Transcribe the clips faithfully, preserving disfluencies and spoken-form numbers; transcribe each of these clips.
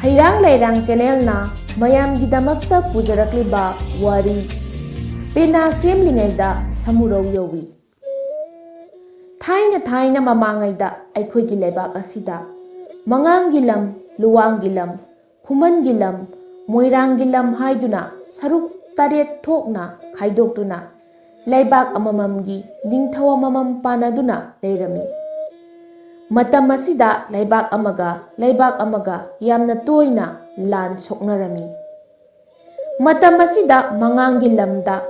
ꯍꯩꯔꯥꯡ ꯂꯩꯔꯥꯡ ꯆꯦꯅꯦꯜꯅ ꯃꯌꯥꯝꯒꯤꯗꯃꯛꯇ ꯄꯨꯖꯔꯛꯂꯤꯕ ꯋꯥꯔꯤ, ꯄꯦꯅꯥ ꯁꯦꯝꯂꯤꯉꯩꯗ ꯁꯃꯨꯔꯧ ꯌꯧꯏ꯫ ꯊꯥꯏꯅ ꯊꯥꯏꯅ ꯃꯃꯥꯡꯉꯩꯗ ꯑꯩꯈꯣꯏꯒꯤ ꯂꯩꯕꯥꯛ ꯑꯁꯤꯗ ꯃꯉꯥꯡꯒꯤ ꯂꯝ, ꯂꯨꯋꯥꯡꯒꯤ ꯂꯝ, ꯈꯨꯃꯟꯒꯤ ꯂꯝ, ꯃꯣꯏꯔꯥꯡꯒꯤ ꯂꯝ ꯍꯥꯏꯗꯨꯅ ꯁꯔꯨꯛ ꯇꯔꯦꯠ ꯊꯣꯛꯅ ꯈꯥꯏꯗꯣꯛꯇꯨꯅ ꯂꯩꯕꯥꯛ ꯑꯃꯃꯝꯒꯤ ꯅꯤꯡꯊꯧ ꯑꯃꯃꯝ ꯄꯥꯟꯅꯗꯨꯅ ꯂꯩꯔꯝꯃꯤ꯫ ꯃꯇꯝ ꯑꯁꯤꯗ ꯂꯩꯕꯥꯛ ꯑꯃꯒ ꯂꯩꯕꯥꯛ ꯑꯃꯒ ꯌꯥꯝꯅ ꯇꯣꯏꯅ ꯂꯥꯟ ꯁꯣꯛꯅꯔꯝꯃꯤ꯫ ꯃꯇꯝ ꯑꯁꯤꯗ ꯃꯉꯥꯡꯒꯤ ꯂꯝꯗ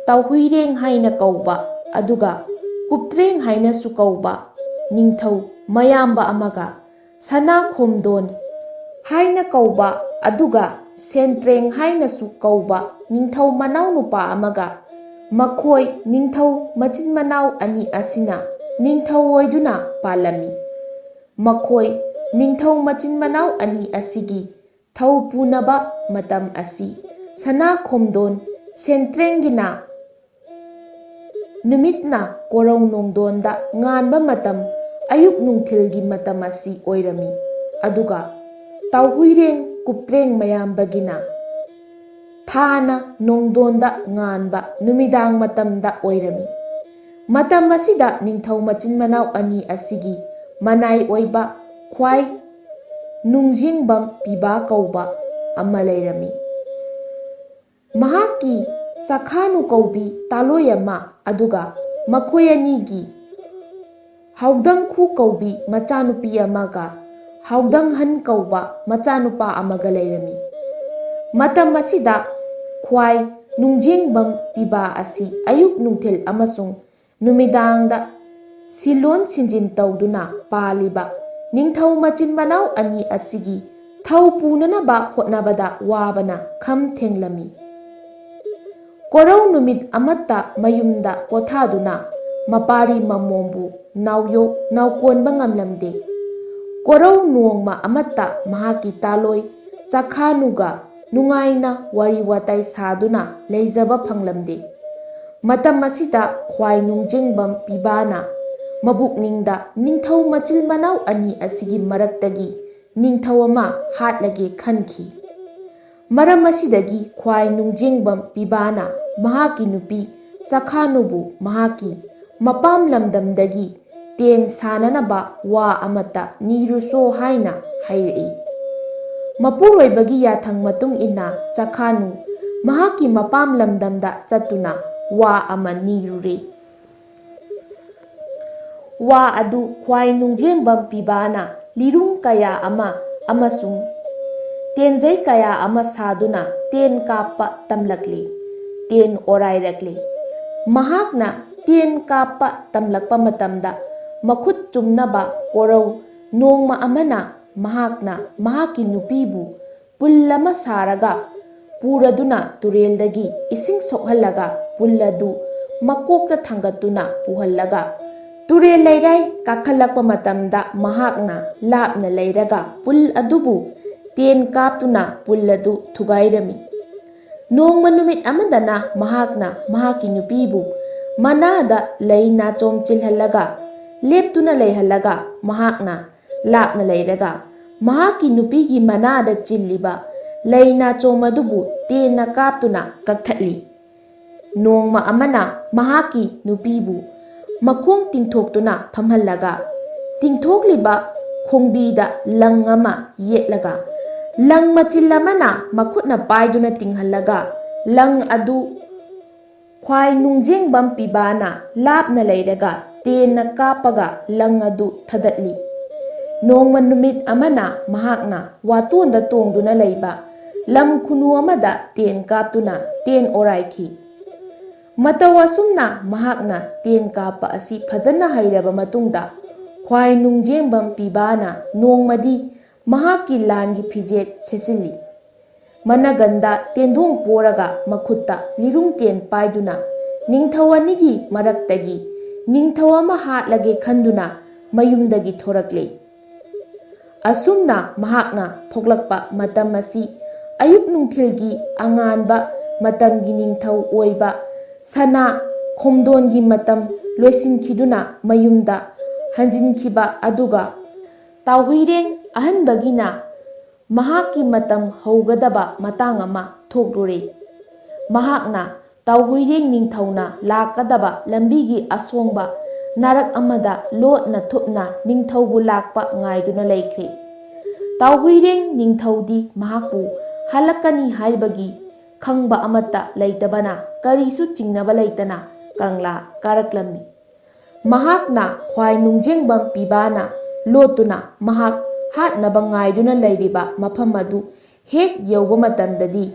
ꯇꯥꯎꯍꯨꯏꯔꯦꯡ ꯍꯥꯏꯅ ꯀꯧꯕ, ꯑꯗꯨꯒ ꯀꯨꯞꯇ꯭ꯔꯦꯡ ꯍꯥꯏꯅꯁꯨ ꯀꯧꯕ ꯅꯤꯡꯊꯧ ꯃꯌꯥꯝꯕ ꯑꯃꯒ, ꯁꯅꯥ ꯈꯣꯝꯗꯣꯟ ꯍꯥꯏꯅ ꯀꯧꯕ, ꯑꯗꯨꯒ ꯁꯦꯟꯇ꯭ꯔꯦꯡ ꯍꯥꯏꯅꯁꯨ ꯀꯧꯕ ꯅꯤꯡꯊꯧ ꯃꯅꯥꯎꯅꯨꯄꯥ ꯑꯃꯒ, ꯃꯈꯣꯏ ꯅꯤꯡꯊꯧ ꯃꯆꯤꯟ ꯃꯅꯥꯎ ꯑꯅꯤ ꯑꯁꯤꯅ ꯅꯤꯡꯊꯧ ꯑꯣꯏꯗꯨꯅ ꯄꯥꯜꯂꯝꯃꯤ꯫ ꯃꯈꯣꯏ ꯅꯤꯡꯊꯧ ꯃꯆꯤꯟ ꯃꯅꯥꯎ ꯑꯅꯤ ꯑꯁꯤꯒꯤ ꯊꯧ ꯄꯨꯅꯕ ꯃꯇꯝ ꯑꯁꯤ ꯁꯅꯥ ꯈꯣꯝꯗꯣꯟ ꯁꯦꯟꯇ꯭ꯔꯦꯡꯒꯤꯅ ꯅꯨꯃꯤꯠꯅ ꯀꯣꯔꯧ ꯅꯣꯡꯗꯣꯟꯗ ꯉꯥꯟꯕ ꯃꯇꯝ, ꯑꯌꯨꯛ ꯅꯨꯡꯊꯤꯜꯒꯤ ꯃꯇꯝ ꯑꯁꯤ ꯑꯣꯏꯔꯝꯃꯤ꯫ ꯑꯗꯨꯒ ꯇꯥꯎꯍꯨꯏꯔꯦꯡ ꯀꯨꯞꯇ꯭ꯔꯦꯡ ꯃꯌꯥꯝꯕꯒꯤꯅ ꯊꯥꯅ ꯅꯣꯡꯗꯣꯟꯗ ꯉꯥꯟꯕ ꯅꯨꯃꯤꯗꯥꯡ ꯃꯇꯝꯗ ꯑꯣꯏꯔꯝꯃꯤ꯫ ꯃꯇꯝ ꯑꯁꯤꯗ ꯅꯤꯡꯊꯧ ꯃꯆꯤꯟ ꯃꯅꯥꯎ ꯑꯅꯤ ꯑꯁꯤꯒꯤ ꯃꯅꯥꯏ ꯑꯣꯏꯕ ꯈ꯭ꯋꯥꯏ ꯅꯨꯡꯖꯤꯡꯕꯝ ꯄꯤꯕꯥ ꯀꯧꯕ ꯑꯃ ꯂꯩꯔꯝꯃꯤ꯫ ꯃꯍꯥꯛꯀꯤ ꯆꯈꯥꯅꯨ ꯀꯧꯕꯤ ꯇꯥꯂꯣꯏ ꯑꯃ, ꯑꯗꯨꯒ ꯃꯈꯣꯏ ꯑꯅꯤꯒꯤ ꯍꯥꯎꯗꯪꯈꯨ ꯀꯧꯕꯤ ꯃꯆꯥꯅꯨꯄꯤ ꯑꯃꯒ ꯍꯥꯎꯗꯪꯍꯟ ꯀꯧꯕ ꯃꯆꯥꯅꯨꯄꯥ ꯑꯃꯒ ꯂꯩꯔꯝꯃꯤ꯫ ꯃꯇꯝ ꯑꯁꯤꯗ ꯈ꯭ꯋꯥꯏ ꯅꯨꯡꯖꯦꯡꯕꯝ ꯄꯤꯕꯥ ꯑꯁꯤ ꯑꯌꯨꯛ ꯅꯨꯡꯊꯤꯜ ꯑꯃꯁꯨꯡ ꯅꯨꯃꯤꯗꯥꯡꯗ ꯁꯤꯂꯣꯟ ꯁꯤꯟꯖꯤꯟ ꯇꯧꯗꯨꯅ ꯄꯥꯜꯂꯤꯕ ꯅꯤꯡꯊꯧ ꯃꯆꯤꯟ ꯃꯅꯥꯎ ꯑꯅꯤ ꯑꯁꯤꯒꯤ ꯊꯧ ꯄꯨꯅꯅꯕ ꯍꯣꯠꯅꯕꯗ ꯋꯥꯕꯅ ꯈꯝ ꯊꯦꯡꯂꯝꯃꯤ꯫ ꯀꯣꯔꯧ ꯅꯨꯃꯤꯠ ꯑꯃꯠꯇ ꯃꯌꯨꯝꯗ ꯄꯣꯊꯥꯗꯨꯅ ꯃꯄꯥꯔꯤ ꯃꯃꯣꯝꯕꯨ ꯅꯥꯎꯌꯣꯛ ꯅꯥꯎꯀꯣꯟꯕ ꯉꯝꯂꯝꯗꯦ꯫ ꯀꯣꯔꯧ ꯅꯣꯡꯃ ꯑꯃꯠꯇ ꯃꯍꯥꯛꯀꯤ ꯇꯥꯂꯣꯏ ꯆꯈꯥꯅꯨꯒ ꯅꯨꯡꯉꯥꯏꯅ ꯋꯥꯔꯤ ꯋꯥꯇꯥꯏ ꯁꯥꯗꯨꯅ ꯂꯩꯖꯕ ꯐꯪꯂꯝꯗꯦ꯫ ꯃꯇꯝ ꯑꯁꯤꯗ ꯈ꯭ꯋꯥꯏ ꯅꯨꯡꯖꯦꯡꯕꯝ ꯄꯤꯕꯥꯅ ꯃꯕꯨꯛꯅꯤꯡꯗ ꯅꯤꯡꯊꯧ ꯃꯆꯤꯜ ꯃꯅꯥꯎ ꯑꯅꯤ ꯑꯁꯤꯒꯤ ꯃꯔꯛꯇꯒꯤ ꯅꯤꯡꯊꯧ ꯑꯃ ꯍꯥꯠꯂꯒꯦ ꯈꯟꯈꯤ꯫ ꯃꯔꯝ ꯑꯁꯤꯗꯒꯤ ꯈ꯭ꯋꯥꯏ ꯅꯨꯡꯖꯦꯡꯕꯝ ꯄꯤꯕꯥꯅ ꯃꯍꯥꯛꯀꯤ ꯅꯨꯄꯤ ꯆꯈꯥꯅꯨꯕꯨ ꯃꯍꯥꯛꯀꯤ ꯃꯄꯥꯝ ꯂꯝꯗꯝꯗꯒꯤ ꯇꯦꯟ ꯁꯥꯅꯅꯕ ꯋꯥ ꯑꯃꯠꯇ ꯅꯤꯔꯨꯁꯣ ꯍꯥꯏꯅ ꯍꯥꯏꯔꯛꯏ꯫ ꯃꯄꯨꯔꯣꯏꯕꯒꯤ ꯌꯥꯊꯪ ꯃꯇꯨꯡ ꯏꯟꯅ ꯆꯈꯥꯅꯨ ꯃꯍꯥꯛꯀꯤ ꯃꯄꯥꯝ ꯂꯝꯗꯝꯗ ꯆꯠꯇꯨꯅ ꯋꯥ ꯑꯃ ꯅꯤꯔꯨꯔꯦ꯫ ꯋꯥ ꯑꯗꯨ ꯈ꯭ꯋꯥꯏ ꯅꯨꯡꯖꯦꯡꯕꯝ ꯄꯤꯕꯥꯅ ꯂꯤꯔꯨꯡ ꯀꯌꯥ ꯑꯃ ꯑꯃꯁꯨꯡ ꯇꯦꯟꯖꯩ ꯀꯌꯥ ꯑꯃ ꯁꯥꯗꯨꯅ ꯇꯦꯟ ꯀꯥꯞꯄ ꯇꯝꯂꯛꯂꯤ꯫ ꯇꯦꯟ ꯑꯣꯔꯥꯏꯔꯛꯂꯤ꯫ ꯃꯍꯥꯛꯅ ꯇꯦꯟ ꯀꯥꯞꯄ ꯇꯝꯂꯛꯄ ꯃꯇꯝꯗ ꯃꯈꯨꯠ ꯆꯨꯝꯅꯕ ꯀꯣꯔꯧ ꯅꯣꯡꯃ ꯑꯃꯅ ꯃꯍꯥꯛꯅ ꯃꯍꯥꯛꯀꯤ ꯅꯨꯄꯤꯕꯨ ꯄꯨꯜ ꯑꯃ ꯁꯥꯔꯒ ꯄꯨꯔꯗꯨꯅ ꯇꯨꯔꯦꯜꯗꯒꯤ ꯏꯁꯤꯡ ꯁꯣꯛꯍꯜꯂꯒ ꯄꯨꯜ ꯑꯗꯨ ꯃꯀꯣꯛꯇ ꯊꯥꯡꯒꯠꯇꯨꯅ ꯄꯨꯍꯜꯂꯒ ꯇꯨꯔꯦꯜ ꯂꯩꯔꯥꯏ ꯀꯥꯈꯠꯂꯛꯄ ꯃꯇꯝꯗ ꯃꯍꯥꯛꯅ ꯂꯥꯞꯅ ꯂꯩꯔꯒ ꯄꯨꯜ ꯑꯗꯨꯕꯨ ꯇꯦꯟ ꯀꯥꯞꯇꯨꯅ ꯄꯨꯜ ꯑꯗꯨ ꯊꯨꯒꯥꯏꯔꯝꯃꯤ꯫ ꯅꯣꯡꯃ ꯅꯨꯃꯤꯠ ꯑꯃꯗꯅ ꯃꯍꯥꯛꯅ ꯃꯍꯥꯛꯀꯤ ꯅꯨꯄꯤꯕꯨ ꯃꯅꯥꯗ ꯂꯩ ꯅꯥꯆꯣꯝ ꯆꯤꯜꯍꯜꯂꯒ ꯂꯦꯞꯇꯨꯅ ꯂꯩꯍꯜꯂꯒ ꯃꯍꯥꯛꯅ ꯂꯥꯞꯅ ꯂꯩꯔꯒ ꯃꯍꯥꯛꯀꯤ ꯅꯨꯄꯤꯒꯤ ꯃꯅꯥꯗ ꯆꯤꯜꯂꯤꯕ ꯂꯩ ꯅꯥꯆꯣꯝ ꯑꯗꯨꯕꯨ ꯇꯦꯟꯅ ꯀꯥꯞꯇꯨꯅ ꯀꯛꯊꯠꯂꯤ꯫ ꯅꯣꯡꯃ ꯑꯃꯅ ꯃꯍꯥꯛꯀꯤ ꯅꯨꯄꯤꯕꯨ ꯃꯈꯣꯡ ꯇꯤꯡꯊꯣꯛꯇꯨꯅ ꯐꯝꯍꯜꯂꯒ ꯇꯤꯡꯊꯣꯛꯂꯤꯕ ꯈꯣꯡꯕꯤꯗ ꯂꯪ ꯑꯃ ꯌꯦꯠꯂꯒ ꯂꯪ ꯃꯆꯤꯜ ꯑꯃꯅ ꯃꯈꯨꯠꯅ ꯄꯥꯏꯗꯨꯅ ꯇꯤꯡꯍꯜꯂꯒ ꯂꯪ ꯑꯗꯨ ꯈ꯭ꯋꯥꯏ ꯅꯨꯡꯖꯦꯡꯕꯝ ꯄꯤꯕꯥꯅ ꯂꯥꯞꯅ ꯂꯩꯔꯒ ꯇꯦꯟꯅ ꯀꯥꯞꯄꯒ ꯂꯪ ꯑꯗꯨ ꯊꯗꯠꯂꯤ꯫ ꯅꯣꯡꯃ ꯅꯨꯃꯤꯠ ꯑꯃꯅ ꯃꯍꯥꯛꯅ ꯋꯥꯇꯣꯟꯗ ꯇꯣꯡꯗꯨꯅ ꯂꯩꯕ ꯂꯝ ꯈꯨꯅꯨ ꯑꯃꯗ ꯇꯦꯟ ꯀꯥꯞꯇꯨꯅ ꯇꯦꯟ ꯑꯣꯔꯥꯏꯈꯤ꯫ ꯃꯇꯧ ꯑꯁꯨꯝꯅ ꯃꯍꯥꯛꯅ ꯇꯦꯟ ꯀꯥꯞꯄ ꯑꯁꯤ ꯐꯖꯅ ꯍꯩꯔꯕ ꯃꯇꯨꯡꯗ ꯈ꯭ꯋꯥꯏ ꯅꯨꯡꯖꯦꯡꯕꯝ ꯄꯤꯕꯥꯅ ꯅꯣꯡꯃꯗꯤ ꯃꯍꯥꯛꯀꯤ ꯂꯥꯟꯒꯤ ꯐꯤꯖꯦꯠ ꯁꯦꯠꯆꯤꯜꯂꯤ꯫ ꯃꯅꯒꯟꯗ ꯇꯦꯟꯗꯣꯡ ꯄꯣꯔꯒ ꯃꯈꯨꯠꯇ ꯂꯤꯔꯨꯡ ꯇꯦꯟ ꯄꯥꯏꯗꯨꯅ ꯅꯤꯡꯊꯧ ꯑꯅꯤꯒꯤ ꯃꯔꯛꯇꯒꯤ ꯅꯤꯡꯊꯧ ꯑꯃ ꯍꯥꯠꯂꯒꯦ ꯈꯟꯗꯨꯅ ꯃꯌꯨꯝꯗꯒꯤ ꯊꯣꯔꯛꯂꯦ꯫ ꯑꯁꯨꯝꯅ ꯃꯍꯥꯛꯅ ꯊꯣꯛꯂꯛꯄ ꯃꯇꯝ ꯑꯁꯤ ꯑꯌꯨꯛ ꯅꯨꯡꯊꯤꯜꯒꯤ ꯑꯉꯥꯟꯕ ꯃꯇꯝꯒꯤ ꯅꯤꯡꯊꯧ ꯑꯣꯏꯕ ꯁꯅꯥ ꯈꯣꯝꯗꯣꯟꯒꯤ ꯃꯇꯝ ꯂꯣꯏꯁꯤꯟꯈꯤꯗꯨꯅ ꯃꯌꯨꯝꯗ ꯍꯟꯖꯤꯟꯈꯤꯕ ꯑꯗꯨꯒ ꯇꯥꯎꯍꯨꯏꯔꯦꯡ ꯑꯍꯟꯕꯒꯤꯅ ꯃꯍꯥꯛꯀꯤ ꯃꯇꯝ ꯍꯧꯒꯗꯕ ꯃꯇꯥꯡ ꯑꯃ ꯊꯣꯛꯂꯨꯔꯦ꯫ ꯃꯍꯥꯛꯅ ꯇꯥꯎꯍꯨꯏꯔꯦꯡ ꯅꯤꯡꯊꯧꯅ ꯂꯥꯛꯀꯗꯕ ꯂꯝꯕꯤꯒꯤ ꯑꯁꯣꯡꯕ ꯅꯥꯔꯛ ꯑꯃꯗ ꯂꯣꯠꯅ ꯊꯨꯞꯅ ꯅꯤꯡꯊꯧꯕꯨ ꯂꯥꯛꯄ ꯉꯥꯏꯗꯨꯅ ꯂꯩꯈ꯭ꯔꯦ꯫ ꯇꯥꯎꯍꯨꯏꯔꯦꯡ ꯅꯤꯡꯊꯧꯗꯤ ꯃꯍꯥꯛꯄꯨ ꯍꯜꯂꯛꯀꯅꯤ ꯍꯥꯏꯕꯒꯤ ꯈꯪꯕ ꯑꯃꯠꯇ ꯂꯩꯇꯕꯅ ꯀꯔꯤꯁꯨ ꯆꯤꯡꯅꯕ ꯂꯩꯇꯅ ꯀꯪꯂꯥ ꯀꯥꯔꯛꯂꯝꯃꯤ꯫ ꯃꯍꯥꯛꯅ ꯈ꯭ꯋꯥꯏ ꯅꯨꯡꯖꯦꯡꯕꯝ ꯄꯤꯕꯥꯅ ꯂꯣꯠꯇꯨꯅ ꯃꯍꯥꯛ ꯍꯥꯠꯅꯕ ꯉꯥꯏꯗꯨꯅ ꯂꯩꯔꯤꯕ ꯃꯐꯝ ꯑꯗꯨ ꯍꯦꯛ ꯌꯧꯕ ꯃꯇꯝꯗꯗꯤ,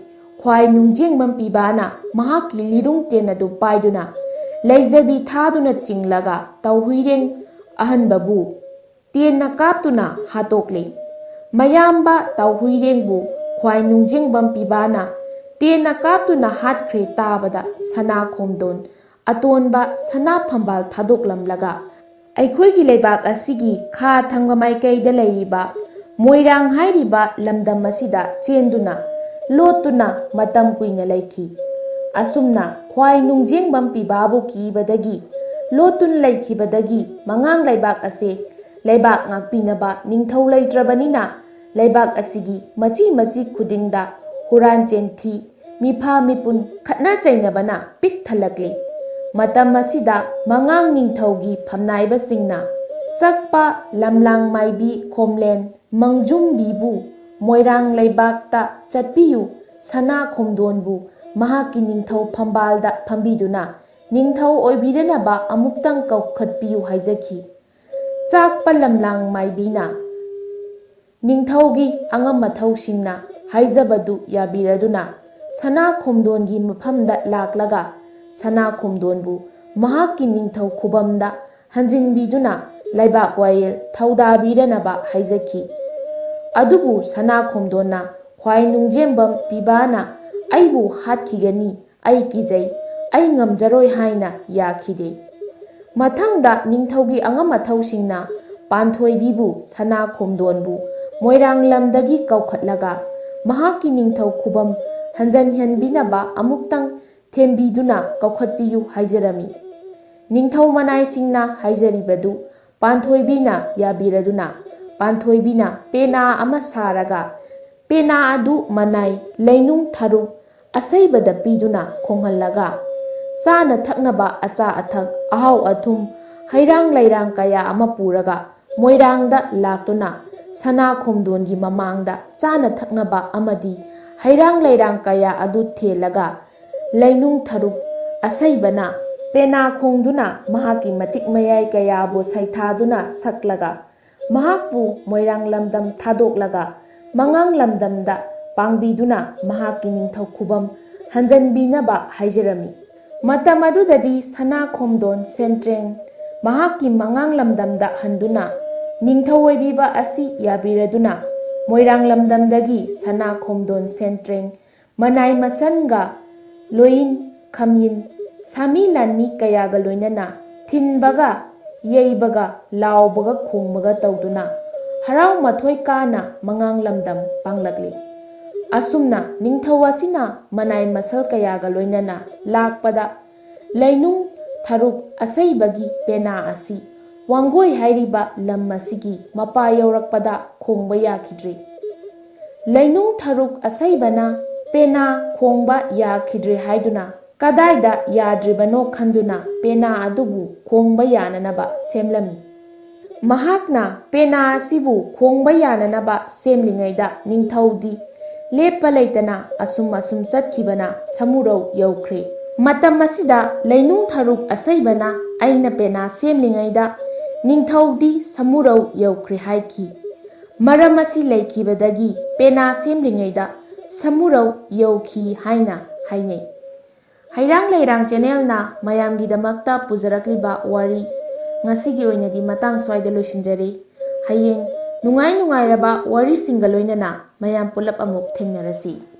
ꯈ꯭ꯋꯥꯏ ꯅꯨꯡꯖꯦꯡꯕꯝ ꯄꯤꯕꯥꯅ ꯃꯍꯥꯛꯀꯤ ꯂꯤꯔꯨꯡ ꯇꯦꯟ ꯑꯗꯨ ꯄꯥꯏꯗꯨꯅ ꯂꯩꯖꯕꯤ ꯊꯥꯗꯨꯅ ꯆꯤꯡꯂꯒ ꯇꯥꯎꯍꯨꯏꯔꯦꯡ ꯑꯍꯟꯕꯕꯨ ꯇꯦꯟꯅ ꯀꯥꯞꯇꯨꯅ ꯍꯥꯠꯇꯣꯛꯂꯤ꯫ ꯃꯌꯥꯝꯕ ꯇꯥꯎꯍꯨꯏꯔꯦꯡꯕꯨ ꯈ꯭ꯋꯥꯏ ꯅꯨꯡꯖꯦꯡꯕꯝ ꯄꯤꯕꯥꯅ ꯇꯦꯟꯅ ꯀꯥꯞꯇꯨꯅ ꯍꯥꯠꯈ꯭ꯔꯦ ꯇꯥꯕꯗ ꯁꯅꯥ ꯈꯣꯝꯗꯣꯟ ꯑꯇꯣꯟꯕ ꯁꯅꯥ ꯐꯝꯕꯥꯜ ꯊꯥꯗꯣꯛꯂꯝꯂꯒ ꯑꯩꯈꯣꯏꯒꯤ ꯂꯩꯕꯥꯛ ꯑꯁꯤꯒꯤ ꯈꯥ ꯊꯪꯕ ꯃꯥꯏꯀꯩꯗ ꯂꯩꯔꯤꯕ ꯃꯣꯏꯔꯥꯡ ꯍꯥꯏꯔꯤꯕ ꯂꯝꯗꯝ ꯑꯁꯤꯗ ꯆꯦꯟꯗꯨꯅ ꯂꯣꯠꯇꯨꯅ ꯃꯇꯝ ꯀꯨꯏꯅ ꯂꯩꯈꯤ꯫ ꯑꯁꯨꯝꯅ ꯈ꯭ꯋꯥꯏ ꯅꯨꯡꯖꯦꯡꯕꯝ ꯄꯤꯕꯥꯕꯨ ꯀꯤꯕꯗꯒꯤ ꯂꯣꯠꯇꯨꯅ ꯂꯩꯈꯤꯕꯗꯒꯤ ꯃꯉꯥꯡ ꯂꯩꯕꯥꯛ ꯑꯁꯦ ꯂꯩꯕꯥꯛ ꯉꯥꯛꯄꯤꯅꯕ ꯅꯤꯡꯊꯧ ꯂꯩꯇ꯭ꯔꯕꯅꯤꯅ ꯂꯩꯕꯥꯛ ꯑꯁꯤꯒꯤ ꯃꯆꯤ ꯃꯆꯤ ꯈꯨꯗꯤꯡꯗ ꯍꯨꯔꯥꯟ ꯆꯦꯟꯊꯤ, ꯃꯤꯐꯥ ꯃꯤꯄꯨꯟ ꯈꯠꯅ ꯆꯩꯅꯕꯅ ꯄꯤꯛ ꯊꯜꯂꯛꯂꯤ꯫ ꯃꯇꯝ ꯑꯁꯤꯗ ꯃꯉꯥꯡ ꯅꯤꯡꯊꯧꯒꯤ ꯐꯝꯅꯥꯏꯕꯁꯤꯡꯅ ꯆꯛꯄ ꯂꯝꯂꯥꯡ ꯃꯥꯏꯕꯤ ꯈꯣꯝꯂꯦꯟ ꯃꯪꯖꯨꯝꯕꯤꯕꯨ ꯃꯣꯏꯔꯥꯡ ꯂꯩꯕꯥꯛꯇ ꯆꯠꯄꯤꯌꯨ, ꯁꯅꯥ ꯈꯣꯝꯗꯣꯟꯕꯨ ꯃꯍꯥꯛꯀꯤ ꯅꯤꯡꯊꯧ ꯐꯝꯕꯥꯜꯗ ꯐꯝꯕꯤꯗꯨꯅ ꯅꯤꯡꯊꯧ ꯑꯣꯏꯕꯤꯔꯅꯕ ꯑꯃꯨꯛꯇꯪ ꯀꯧꯈꯠꯄꯤꯌꯨ ꯍꯥꯏꯖꯈꯤ꯫ ꯆꯥꯛꯄ ꯂꯝꯂꯥꯡ ꯃꯥꯏꯕꯤꯅ ꯅꯤꯡꯊꯧꯒꯤ ꯑꯉꯝ ꯑꯊꯧꯁꯤꯡꯅ ꯍꯥꯏꯖꯕꯗꯨ ꯌꯥꯕꯤꯔꯗꯨꯅ ꯁꯅꯥ ꯈꯣꯝꯗꯣꯟꯒꯤ ꯃꯐꯝꯗ ꯂꯥꯛꯂꯒ ꯁꯅꯥ ꯈꯣꯝꯗꯣꯟꯕꯨ ꯃꯍꯥꯛꯀꯤ ꯅꯤꯡꯊꯧ ꯈꯨꯕꯝꯗ ꯍꯟꯖꯤꯟꯕꯤꯗꯨꯅ ꯂꯩꯕꯥꯛ ꯋꯥꯌꯦꯜ ꯊꯧꯗꯥꯕꯤꯔꯅꯕ ꯍꯥꯏꯖꯈꯤ꯫ ꯑꯗꯨꯕꯨ ꯁꯅꯥ ꯈꯣꯝꯗꯣꯟꯅ ꯈ꯭ꯋꯥꯏ ꯅꯨꯡꯖꯦꯝꯕꯝ ꯄꯤꯕꯥꯅ ꯑꯩꯕꯨ ꯍꯥꯠꯈꯤꯒꯅꯤ, ꯑꯩ ꯀꯤꯖꯩ, ꯑꯩ ꯉꯝꯖꯔꯣꯏ ꯍꯥꯏꯅ ꯌꯥꯈꯤꯗꯦ꯫ ꯃꯊꯪꯗ ꯅꯤꯡꯊꯧꯒꯤ ꯑꯉꯝ ꯑꯊꯧꯁꯤꯡꯅ ꯄꯥꯟꯊꯣꯏꯕꯤꯕꯨ ꯁꯅꯥ ꯈꯣꯝꯗꯣꯟꯕꯨ ꯃꯣꯏꯔꯥꯡ ꯂꯝꯗꯒꯤ ꯀꯧꯈꯠꯂꯒ ꯃꯍꯥꯛꯀꯤ ꯅꯤꯡꯊꯧ ꯈꯨꯕꯝ ꯍꯟꯖꯟꯍꯟꯕꯤꯅꯕ ꯑꯃꯨꯛꯇꯪ ꯊꯦꯝꯕꯤꯗꯨꯅ ꯀꯧꯈꯠꯄꯤꯌꯨ ꯍꯥꯏꯖꯔꯝꯃꯤ꯫ ꯅꯤꯡꯊꯧ ꯃꯅꯥꯏꯁꯤꯡꯅ ꯍꯥꯏꯖꯔꯤꯕꯗꯨ ꯄꯥꯟꯊꯣꯏꯕꯤꯅ ꯌꯥꯕꯤꯔꯗꯨꯅ ꯄꯥꯟꯊꯣꯏꯕꯤꯅ ꯄꯦꯅꯥ ꯑꯃ ꯁꯥꯔꯒ ꯄꯦꯅꯥ ꯑꯗꯨ ꯃꯅꯥꯏ ꯂꯩꯅꯨꯡ ꯊꯔꯨꯛ ꯑꯁꯩꯕꯗ ꯄꯤꯗꯨꯅ ꯈꯣꯡꯍꯜꯂꯒ ꯆꯥꯅ ꯊꯛꯅꯕ ꯑꯆꯥ ꯑꯊꯛ, ꯑꯍꯥꯎ ꯑꯊꯨꯝ, ꯍꯩꯔꯥꯡ ꯂꯩꯔꯥꯡ ꯀꯌꯥ ꯑꯃ ꯄꯨꯔꯒ ꯃꯣꯏꯔꯥꯡꯗ ꯂꯥꯛꯇꯨꯅ ꯁꯅꯥ ꯈꯣꯝꯗꯣꯟꯒꯤ ꯃꯃꯥꯡꯗ ꯆꯥꯅ ꯊꯛꯅꯕ ꯑꯃꯗꯤ ꯍꯩꯔꯥꯡ ꯂꯩꯔꯥꯡ ꯀꯌꯥ ꯑꯗꯨ ꯊꯦꯜꯂꯒ ꯂꯩꯅꯨꯡ ꯊꯔꯨꯛ ꯑꯁꯩꯕꯅ ꯄꯦꯅꯥ ꯈꯣꯡꯗꯨꯅ ꯃꯍꯥꯛꯀꯤ ꯃꯇꯤꯛ ꯃꯌꯥꯏ ꯀꯌꯥꯕꯨ ꯁꯩꯊꯥꯗꯨꯅ ꯁꯛꯂꯒ ꯃꯍꯥꯛꯄꯨ ꯃꯣꯏꯔꯥꯡ ꯂꯝꯗꯝ ꯊꯥꯗꯣꯛꯂꯒ ꯃꯉꯥꯡ ꯂꯝꯗꯝꯗ ꯄꯥꯡꯕꯤꯗꯨꯅ ꯃꯍꯥꯛꯀꯤ ꯅꯤꯡꯊꯧ ꯈꯨꯕꯝ ꯍꯟꯖꯟꯕꯤꯅꯕ ꯍꯥꯏꯖꯔꯝꯃꯤ꯫ ꯃꯇꯝ ꯑꯗꯨꯗꯗꯤ ꯁꯅꯥ ꯈꯣꯝꯗꯣꯟ ꯁꯦꯟꯇ꯭ꯔꯦꯡ ꯃꯍꯥꯛꯀꯤ ꯃꯉꯥꯡ ꯂꯝꯗꯝꯗ ꯍꯟꯗꯨꯅ ꯅꯤꯡꯊꯧ ꯑꯣꯏꯕꯤꯕ ꯑꯁꯤ ꯌꯥꯕꯤꯔꯗꯨꯅ ꯃꯣꯏꯔꯥꯡ ꯂꯝꯗꯝꯗꯒꯤ ꯁꯅꯥ ꯈꯣꯝꯗꯣꯟ ꯁꯦꯟꯇ꯭ꯔꯦꯡ ꯃꯅꯥꯏ ꯃꯁꯟꯒ ꯂꯣꯏꯌꯤꯟ ꯈꯝꯌꯤꯟ ꯁꯥꯃꯤ ꯂꯥꯟꯃꯤ ꯀꯌꯥꯒ ꯂꯣꯏꯅꯅ ꯊꯤꯟꯕꯒ ꯌꯩꯕꯒ ꯂꯥꯎꯕꯒ ꯈꯣꯡꯕꯒ ꯇꯧꯗꯨꯅ ꯍꯔꯥꯎ ꯃꯊꯣꯏ ꯀꯥꯅ ꯃꯉꯥꯡ ꯂꯝꯗꯝ ꯄꯥꯡꯂꯛꯂꯤ꯫ ꯑꯁꯨꯝꯅ ꯅꯤꯡꯊꯧ ꯑꯁꯤꯅ ꯃꯅꯥꯏ ꯃꯁꯜ ꯀꯌꯥꯒ ꯂꯣꯏꯅꯅ ꯂꯥꯛꯄꯗ ꯂꯩꯅꯨꯡ ꯊꯔꯨꯛ ꯑꯁꯩꯕꯒꯤ ꯄꯦꯅꯥ ꯑꯁꯤ ꯋꯥꯡꯒꯣꯏ ꯍꯥꯏꯔꯤꯕ ꯂꯝ ꯑꯁꯤꯒꯤ ꯃꯄꯥ ꯌꯧꯔꯛꯄꯗ ꯈꯣꯡꯕ ꯌꯥꯈꯤꯗ꯭ꯔꯤ꯫ ꯂꯩꯅꯨꯡ ꯊꯔꯨꯛ ꯑꯁꯩꯕꯅ ꯄꯦꯅꯥ ꯈꯣꯡꯕ ꯌꯥꯈꯤꯗ꯭ꯔꯦ ꯍꯥꯏꯗꯨꯅ ꯀꯗꯥꯏꯗ ꯌꯥꯗ꯭ꯔꯤꯕꯅꯣ ꯈꯟꯗꯨꯅ ꯄꯦꯅꯥ ꯑꯗꯨꯕꯨ ꯈꯣꯡꯕ ꯌꯥꯅꯅꯕ ꯁꯦꯝꯂꯝꯃꯤ꯫ ꯃꯍꯥꯛꯅ ꯄꯦꯅꯥ ꯑꯁꯤꯕꯨ ꯈꯣꯡꯕ ꯌꯥꯅꯅꯕ ꯁꯦꯝꯂꯤꯉꯩꯗ ꯅꯤꯡꯊꯧꯗꯤ ꯂꯦꯞꯄ ꯂꯩꯇꯅ ꯑꯁꯨꯝ ꯑꯁꯨꯝ ꯆꯠꯈꯤꯕꯅ ꯁꯃꯨꯔꯧ ꯌꯧꯈ꯭ꯔꯦ꯫ ꯃꯇꯝ ꯑꯁꯤꯗ ꯂꯩꯅꯨꯡ ꯊꯔꯨꯛ ꯑꯁꯩꯕꯅ ꯑꯩꯅ ꯄꯦꯅꯥ ꯁꯦꯝꯂꯤꯉꯩꯗ ꯅꯤꯡꯊꯧꯗꯤ ꯁꯃꯨꯔꯧ ꯌꯧꯈ꯭ꯔꯦ ꯍꯥꯏꯈꯤ꯫ ꯃꯔꯝ ꯑꯁꯤ ꯂꯩꯈꯤꯕꯗꯒꯤ ꯄꯦꯅꯥ ꯁꯦꯝꯂꯤꯉꯩꯗ ꯁꯃꯨꯔꯧ ꯌꯧꯈꯤ ꯍꯥꯏꯅ ꯍꯥꯏꯅꯩ꯫ ꯍꯩꯔꯥꯡ ꯂꯩꯔꯥꯡ ꯆꯦꯅꯦꯜꯅ ꯃꯌꯥꯝꯒꯤꯗꯃꯛꯇ ꯄꯨꯖꯔꯛꯂꯤꯕ ꯋꯥꯔꯤ ꯉꯁꯤꯒꯤ ꯑꯣꯏꯅꯗꯤ ꯃꯇꯥꯡ ꯁ꯭ꯋꯥꯏꯗ ꯂꯣꯏꯁꯤꯟꯖꯔꯦ꯫ ꯍꯌꯦꯡ ꯅꯨꯡꯉꯥꯏ ꯅꯨꯡꯉꯥꯏꯔꯕ ꯋꯥꯔꯤꯁꯤꯡꯒ ꯂꯣꯏꯅꯅ ꯃꯌꯥꯝ ꯄꯨꯂꯞ ꯑꯃꯨꯛ ꯊꯦꯡꯅꯔꯁꯤ꯫